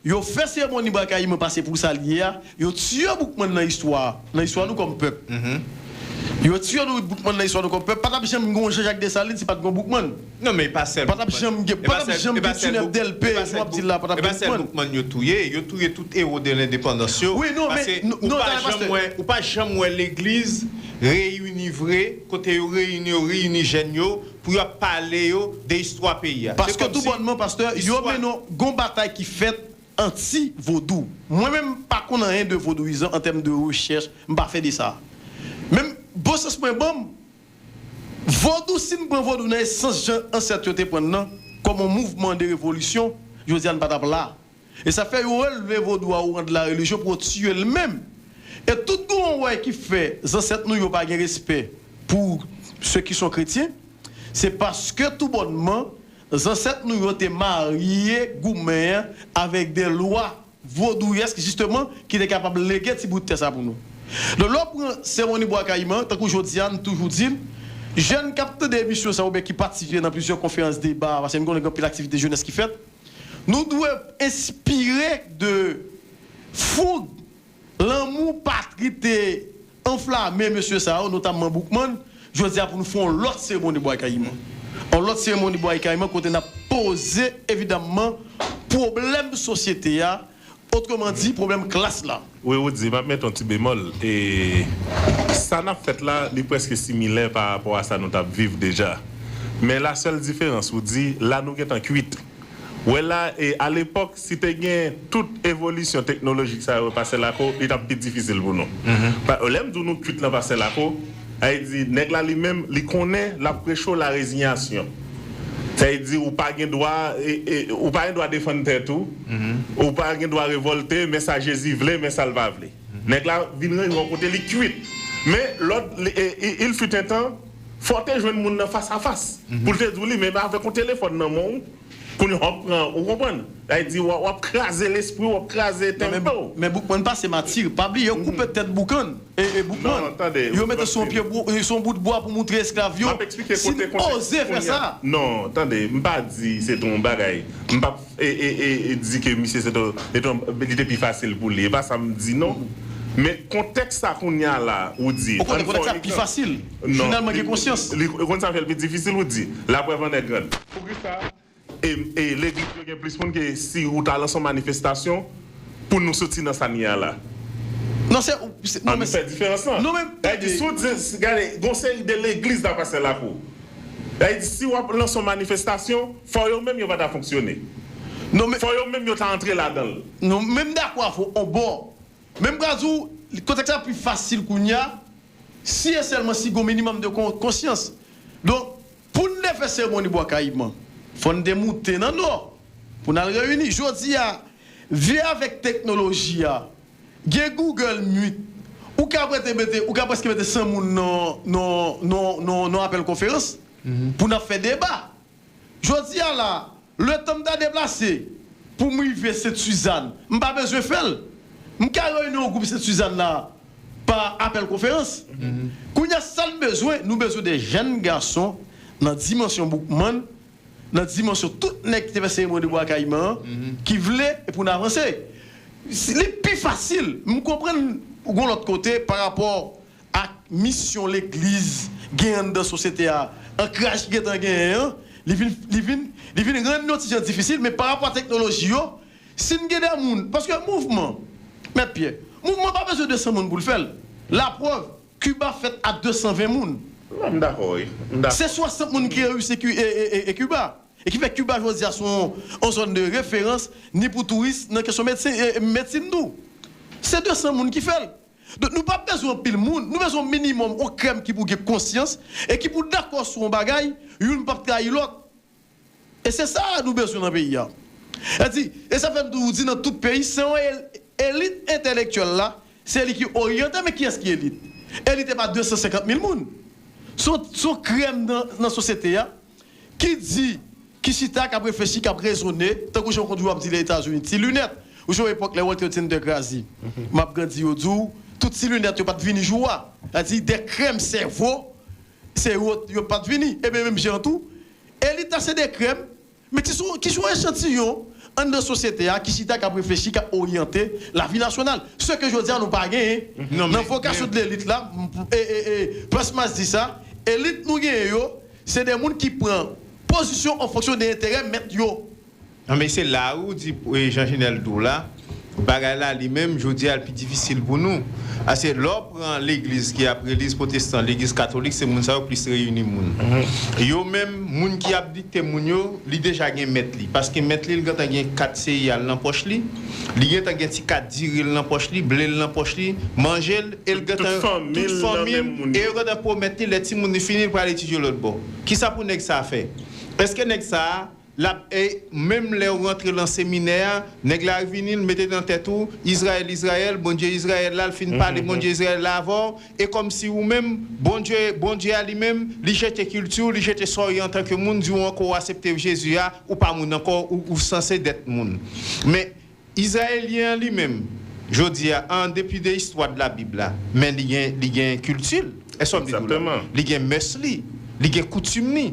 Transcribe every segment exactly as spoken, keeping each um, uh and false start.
Yo fè seremoni bwa kayiman pase pou sa l ye a, yo tiye Boukman nan istwa, nan istwa nou kòm pèp. Yo tiye nou Boukman nan istwa nou kòm pèp. Pa t ap janm gen yon Jean Jacques Dessalines si pa t gen yon Boukman. Non, men e pa sèl Boukman. Pa t ap janm gen, pa t ap janm gen Tinèp Dèlpe, jan w ap di la, pa t ap gen Boukman. E pa sèl Boukman yo touye, yo touye tout ewo de lendepandans yo. Wi, non, men, pase non, ou pa janm wè, ou pa janm wè legliz reyini vre, kote yo reyini, yo reyini jèn yo, pou y ap pale yo de istwa peyi a. Paske tou bònman, pastè, yo mennen yon batay ki fèt anti-vodou. Mwen menm, m pa konn anyen de vodouyizan an tèm de rechèch, m pa fè de sa. Men, bon sans mwen ban m, vodou, si n pran vodou nan esans jan ansèt yo te pran l nan, kòm yon mouvman de revolisyon, jodi a n pa t ap la. E sa fè yo relve vodou a o rang de la religion pou yo tiye l menm. E tout gon wè ki fè zansèt nou yo pa gen respè pou ceux qui sont chrétiens, se paske tou bònman, zansèt nou yo te marye goumen an avèk de lwa vodouyèsk, jisteman, ki te kapab lege ti bout tè sa pou nou. Donk, lè w pran seremoni bwa kayiman, tankou jodi a, n toujou di l, jèn k ap tande emisyon sa oubyen ki patisipe nan plizyè konferans deba, paske n konnen gen anpil aktivite jenès ki fèt, nou dwe enspire de foug, lanmou patri te anflame mesye sa yo, notamman Boukman, jodi a pou nou fè yon lòt seremoni bwa kayiman. Yon lòt seremoni bwa kayiman kote n ap poze, evidamman, pwoblèm sosyete a, otreman di, pwoblèm klas la. Wi, Woody, m ap mete yon ti bemòl. E sa n ap fèt la, li prèske similè pa rapò a sa nou t ap viv deja. Men la sèl diferans, Woody, la nou gentan kwit. Wè la, e, alepòk, si te gen tout evolisyon teknolojik sa yo pase lako, li t ap pi difisil pou nou. Pa, lè m di w nou kwit lan pase lako, sa vle di, nèg la li menm, li konnen l ap preche w la rezinyasyon. Sa vle di, ou pa gen dwa, e, e, ou pa gen dwa defann tèt ou, ou pa gen dwa revòlte, men sa Jezi vle, men sa l pa vle. Nèg la vin rann yon kote li kwit. Men lòt, li, e, e, il fut un temps, fò w te jwenn moun nan fas a fas. Pou l te di w li menm avèk yon telefòn nan men w, kounye a w ap pran, ou konprann? Sa vle di, w ap, w ap kraze lespri w, w ap kraze tempo w. Men Boukman pase mati, pa bliye, yo koupe tèt Boukan. E, e Boukman, yo mete sou yon pye bwa, sou yon bout bwa pou moutre esklav yo, si n oze fè sa. Non, tande, m pa di se te yon bagay. M p ap e, e, e, e di ke misye se te, se te, li te pi fasil pou li. E pa sa m di, non. Men kontèks sa kounye a la, ou di, o kontrè, kontèks la pi fasil. Finalman, gen konsyans. Li, li, ou konn sa fè l pi difisil, ou di, laprèv an nèg rann. Poukisa, e, e, legliz yo gen plis moun ke si ou ta lanse yon manifestasyon pou nou soti nan sa n ye a la? Non, se, se, non, men fè diferans lan. Non, men, gade, si w di, gade, gon seri de legliz la pase lakou. Sa vle di, si w ap lanse yon manifestasyon, fò yo menm yo pa ta fonksyone. Non, men fò yo menm yo ta antre ladan l. Non, men m dakò avè w on bò. Men m pral di w, kontèks la pi fasil kounye a, si e sèlman si gon minimòm de kon-, konsyans. Donk, pou n te fè seremoni bwa kayiman, fò n te moute nan nò pou n al reyini. Jodi a, vye avèk teknoloji a, gen Google Meet. Ou ka prete mete, ou ka prèske mete san moun nan, nan, nan, nan, nan apèl konferans pou n ap fè deba. Jodi a la, letan m ta deplase pou m rive Sent Sizàn, m pa bezwen fè l. M ka reyini yon gwoup Sent Sizàn la pa apèl konferans. Kounye a, sa n bezwen, nou bezwen de jèn gason nan dimansyon Boukman, nan dimansyon tout nèg ki te fè seremoni bwa kayiman an, ki vle e pou n avanse. Si, li pi fasil. M konprann ou gon lòt kote pa rapò ak misyon legliz gen anndan sosyete a, ankraj ki gentan genyen an, li vin, li vin, li vin rann yon ti jan difisil, men pa rapò a teknoloji yo, si n gen de moun, paske mouvman, Mèt Pyè, mouvman pa bezwen de san moun pou l fè l. Laprèv, Kiba fèt a de san ven moun. Non, m dakò, wi. M dakò. Se swasant moun ki reyisi Ki-, e, e, e, e Kiba. E ki fè Kiba jodi a se yon, yon zòn de referans, ni pou touris, nan kesyon medsen, e, e, medsin tou. Se de san moun ki fè l. Donk, nou pa bezwen anpil moun, nou bezwen yon minimòm, yon krèm ki pou gen konsyans, e ki pou dakò sou yon bagay, youn p ap trayi lòt. E se sa nou bezwen nan peyi a. Sa di, e sa fè m toujou di nan tout peyi, se yon el-, elit entèlektyèl la, se li ki oryante, men kiyès ki elit? Elit e pa de san senkant mil moun. Se yon, se yon krèm nan, nan sosyete a ki di, ki chita, k ap reflechi, k ap rezone, tankou jan w konn ap di Lèzetazini, ti linèt. Ou sonje epòk lè Walter Tinter kraze. M ap grandi, yo di w, tout ti linèt yo pa t vini jou a. Sa di, de krèm sèvo, se yo, yo pa t vini. Ebyen, menm jan tou, elit la se de krèm, men ki sou, ki sou echantiyon anndan sosyete a ki chita, k ap reflechi, k ap oryante lavi nasyonal. Se ke jodi a nou pa genyen. Nan vokasyon de lelit la, m- e, e, e, Prince Mas di sa, elit nou genyen yo, se de moun ki pran pozisyon an fonksyon de enterè mèt yo. Non, men se la ou di, e, Jean Genel di w la, bagay la li menm, jodi a, l pi difisil pou nou. Paske lè w pran legliz ki ap, legliz pwotestan, legliz katolik, se moun sa yo plis reyini moun. Yo menm, moun ki ap dikte moun yo, li deja gen mèt li. Paske mèt li, l gentan gen kat seyi a l nan pòch li, li gentan gen ti kat diri l nan pòch li, ble l nan pòch li, manje l, e l gentan tout fanmi l, e yo gentan pwomèt li, lè timoun li fini, l pral etidye lòt bò. Kisa pou nèg sa a fè? Èske nèg sa a, l ap, e, menm lè w rantre lan seminè a, nèg la vini, l mete nan tèt ou, Izrayèl, Izrayèl, Bondye Izrayèl la, l fin pale Bondye Izrayèl la avè w, e kòmsi ou menm, Bondye, Bondye a li menm, li jete kilti w, li jete sa w ye antanke moun, di w ankò w aksepte Jezi a, ou pa moun ankò, ou, ou sanse dèt moun. Men, Izrayelyen an li menm, jodi a, an depi de istwa de la Bib la, men li gen, li gen kilti l. Èske w ap di w la? Li gen mès li, li gen koutim li.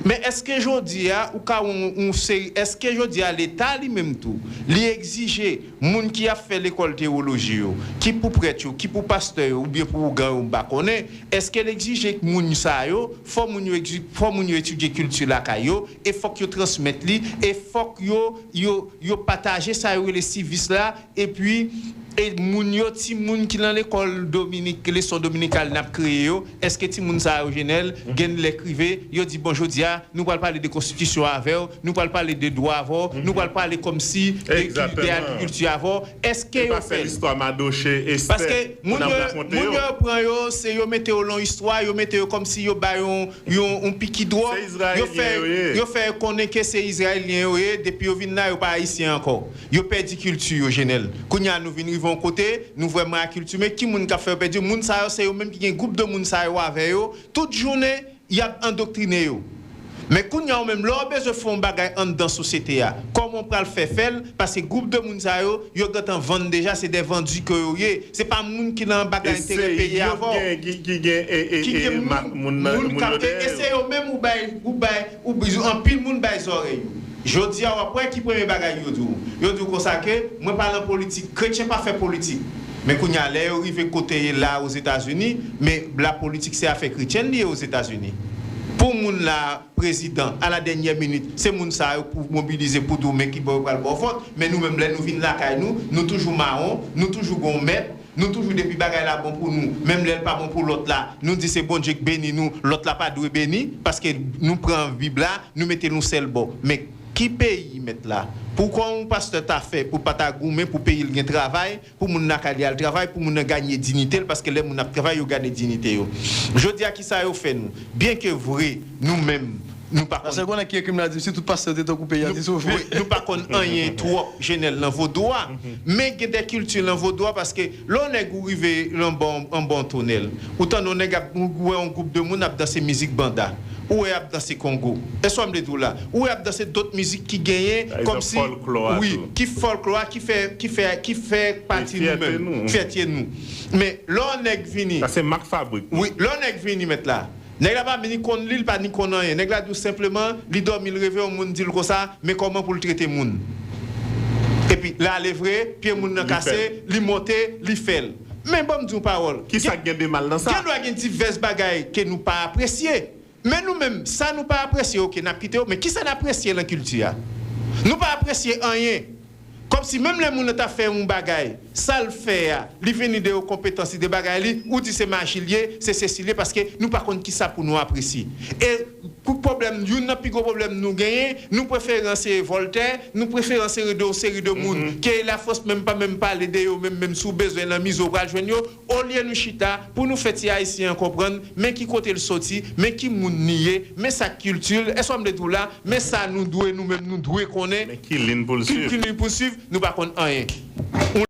Men èske jodi a, ou ka wè yon, yon seri, èske jodi a Leta li menm tou, li egzije moun ki ap fè lekòl teyoloji yo, ki pou prèt yo, ki pou pastè yo, oubyen pou ougan yo, m pa konnen, èske l egzije moun sa yo, fò moun yo egzi-, fò moun yo etidye kilti lakay yo, e fòk yo transmèt li, e fòk yo, yo, yo pataje sa yo rele sivis la, epi, e moun yo, timoun ki nan lekòl dominik, leson dominikal n ap kreye yo, èske timoun sa yo, Genel, gen lè k rive, yo di, bon, jodi a, nou pral pale de konstitisyon avè w, nou pral pale de dwa avè w, nou pral pale kòmsi de, de agrikilti avè w, èske yo fè l? Paske moun yo, moun yo pran yo, se yo mete yo lan istwa, yo mete yo kòmsi yo ba yon, yon, yon piki dwòg, yo fè, yo fè yo konnen ke se Izrayelyen yo ye, depi yo vin la, yo pa Ayisyen ankò. Yo pèdi kilti yo, Genel. Kounye a, nou vin rive yon kote, nou vrèman akiltime. Ki moun k ap fè yo pèdi? Moun sa yo, se yo menm ki gen gwoup de moun sa yo avè yo. Tout jounen, y ap andoktrine yo. Men kounye a, ou menm, lè w bezwen fè yon bagay anndan sosyete a, kòman w pral fè fè l? Paske gwoup de moun sa yo, yo gentan vann deja, se de vandi ke yo ye. Se pa moun ki nan bagay enterè peyi a avè w. Ki gen, ki gen moun, moun k ap gen, e se yo menm ou bay, ou bay, ou, anpil moun bay zòrèy yo. Jodi a, w ap wè ki premye bagay yo di w. Yo di w konsa ke, mwen pa nan politik, kretyen pa fè politik. Men kounye a, lè yo rive kote ye la Ozetazini, men la politik se afè kretyen li ye Ozetazini. Pou moun la, prezidan, a la dènyè minit, se moun sa yo pou mobilize pou di w men ki bò yo pral ba w vòt. Men nou menm, lè nou vin lakay nou, nou toujou mawon, nou toujou gon mèt, nou toujou depi bagay la bon pou nou, menm lè l pa bon pou lòt la, nou di se Bondye k beni nou, lòt la pa dwe beni, paske nou pran Bib la, nou mete l yon sèl bò. Men ki peyi, mèt la? Poukwa yon pastè ta fè pou pa ta goumen pou peyi l gen travay, pou moun lakay li al travay, pou moun nan ganye diyite l, paske lè moun ap travay, yo gade diyite yo. Jodi a, kisa yo fè nou? Byenke vre, nou menm, nou pa konn. Paske konnen ki ekri m la di, si tout pastè yo te tankou peyi a, ti sove. Wi, nou pa konn anyen twòp, Genel, nan vodou a. Men gen de kilti nan vodou a, paske lè yon nèg ou rive anba, anba yon tonèl, ou tande yon nèg ap, ou wè yon gwoup de moun ap danse mizik banda. Ou wè y ap danse kongo. Èske w ap di w la? Ou wè y ap danse dòt mizik ki genyen, kòmsi, wi, ki fòlklò a, ki fè, ki fè, ki fè pati nou menm, fyète nou. Men lè yon nèg vini. Sa se mak fabrik nou. Wi, lè yon nèg vini, mèt la. Nèg la pa vini konn li, li pa ni konn anyen. Nèg la di w senpleman, li dòmi, li reve yon moun di l konsa, men kòman pou l trete moun. Epi, l ale vre, pye moun nan kase, li monte, li fè l. Men ban m di w pawòl. Kisa k gen de mal nan sa? Gen dwa gen divès bagay ke nou pa apresye. Men nou menm, sa nou pa apresye, oke, n ap kite yo, men kisa n apresye lan kilti a? Nou pa apresye anyen. Kòmsi menm lè moun nan ta fè yon bagay, sa l fè a, li vini de yon konpetans li, de bagay li, ou di se maji l ye, se sesi l ye, paske nou pa konn kisa pou nou apresye. E pou pwoblèm, youn nan pi gwo pwoblèm nou genyen, nou prefere anseye Voltaire, nou prefere anseye de yon seri de moun ke Lafrans menm pa menm pale de yo, menm, menm si w bezwen nan mize w pral jwenn yo, olye nou chita pou nou fè ti Ayisyen an konprann men ki kote l soti, men ki moun li ye, men sa k kilti l, èske w ap di w la, men sa nou dwe, nou menm, nou dwe konnen, men ki liy pou l swiv, ki liy pou l swiv, nou pa konn anyen.